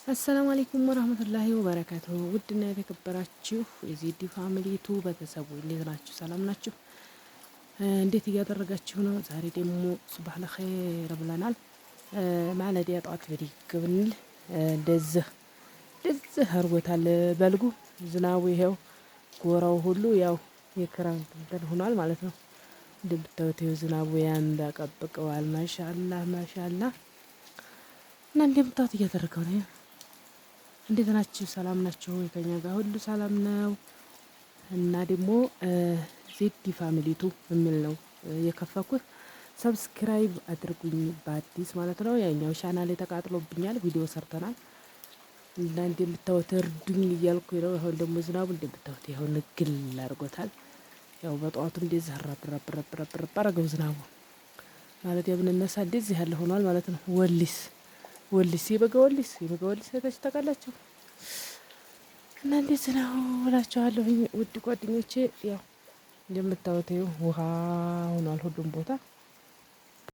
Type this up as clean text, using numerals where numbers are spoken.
السلام عليكم ورحمة الله وبركاته። ውድና የተከበራችሁ የዜዲ family ቱ ቤተሰቡ እንዴት ናችሁ? ሰላም ናችሁ? እንዴት እያደረጋችሁ ነው? ዛሬ ደግሞ صباح الخير ብለናል። ማለዳ ጠዋት ብድግ ብንል እንደዚህ እንደዚህ አድርጎታል በልጉ ዝናቡ። ይሄው ጎራው ሁሉ ያው የክረምት እንትን ሆኗል ማለት ነው። እንደምታዩት ይኸው ዝናቡ ያንበቀብቀዋል። ማሻአላህ ማሻአላህ። እና እንደምታዩት እያደረገው ነው። እንዴት ናችሁ? ሰላም ናችሁ? ከኛ ጋር ሁሉ ሰላም ነው። እና ደግሞ ዜዲ family ቱ የሚል ነው የከፈኩት። Subscribe አድርጉኝ በአዲስ ማለት ነው። ያኛው ቻናል ተቃጥሎብኛል፣ ቪዲዮ ሰርተናል እና እንደምታዩት እርዱኝ እያልኩ ነው። አሁን ደግሞ ዝናቡ እንደምታዩት ይኸው ንግል አድርጎታል። ያው በጠዋቱ እንደዚህ ረብ ረብ ረብ ረብ ረብ አደረገው ዝናቡ ማለት የብንነሳ እንደዚህ ያለ ሆኗል ማለት ነው። ወሊስ ወሊስ የበጋ ወሊስ የበጋ ወሊስ አይታችሁ ታውቃላችሁ? እና እንዴት ነው እላችኋለሁ ውድ ጓደኞቼ። ያው እንደምታዩት ውሃ ሆኗል ሁሉም ቦታ።